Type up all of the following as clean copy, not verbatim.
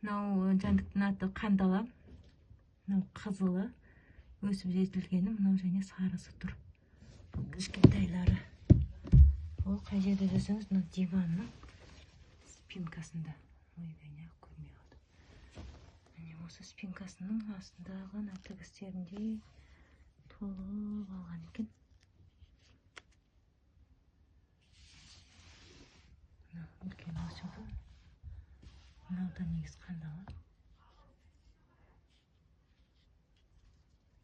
Мынау жәндіктің аты қандала. Мынау қызылы өсіп жетілгені, мынау және сарысы тұр. Бұл кішкентайлары. Ол қай жерде десеңіз, мына диванның спинкасында. Ойбай, неғып көрмей қалдым. Міне осы спинкасының астындағы мына тігістерінде толып алған екен. Мына үлкен өсуді. Мынау да негізі қандала.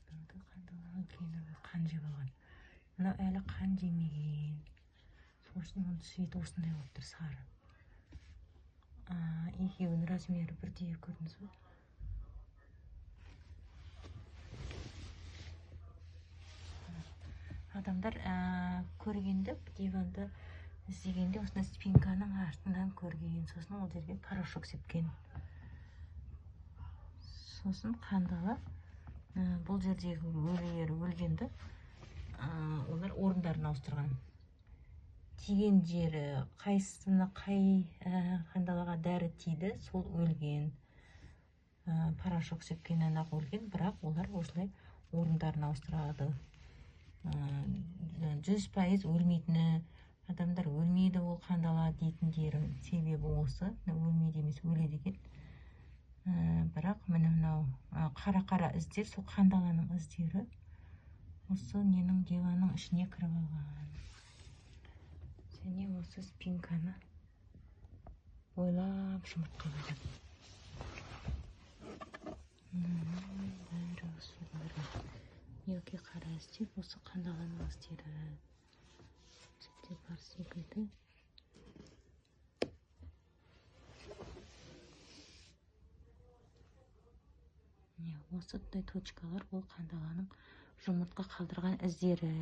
Мынау да қандала, үлкені қан жеп алған. Мынау әлі қан жемеген. Сол үшін оның цветі осындай болып тұр, сары. Екеуінің размері бірдей, көрдіңіз бе? Адамдар көргенде, диванды іздегенде осындай спинканың артынан көрген, сосын ол жерге порошок сепкен. Сосын қандала, бұл жердегі өлілер өлгенді, олар орындарын ауыстырған. Тиген жері, қайсысына қай қандалаға дәрі тиді, сол өлген. Порошок сепкеннен ақ өлген, бірақ олар осылай орындарын ауыстырады. 100% өлмейтіні, адамдар өлмейді ол қандала дейтіндерін себебі осы. Өлмейді емес, өледі екен. Бірақ міне мынау қара-қара іздер, сол қандаланың іздері осы ненің диванның ішіне кіріп алған. Және осы спинканы бойлап жұмыртқа қойған. Бәрі осы бәрі. Мелкий қара іздер, осы қандаланың іздері. Жерде бар секілді. Міне осындай точкалар ол қандаланың жұмыртқа қалдырған іздері.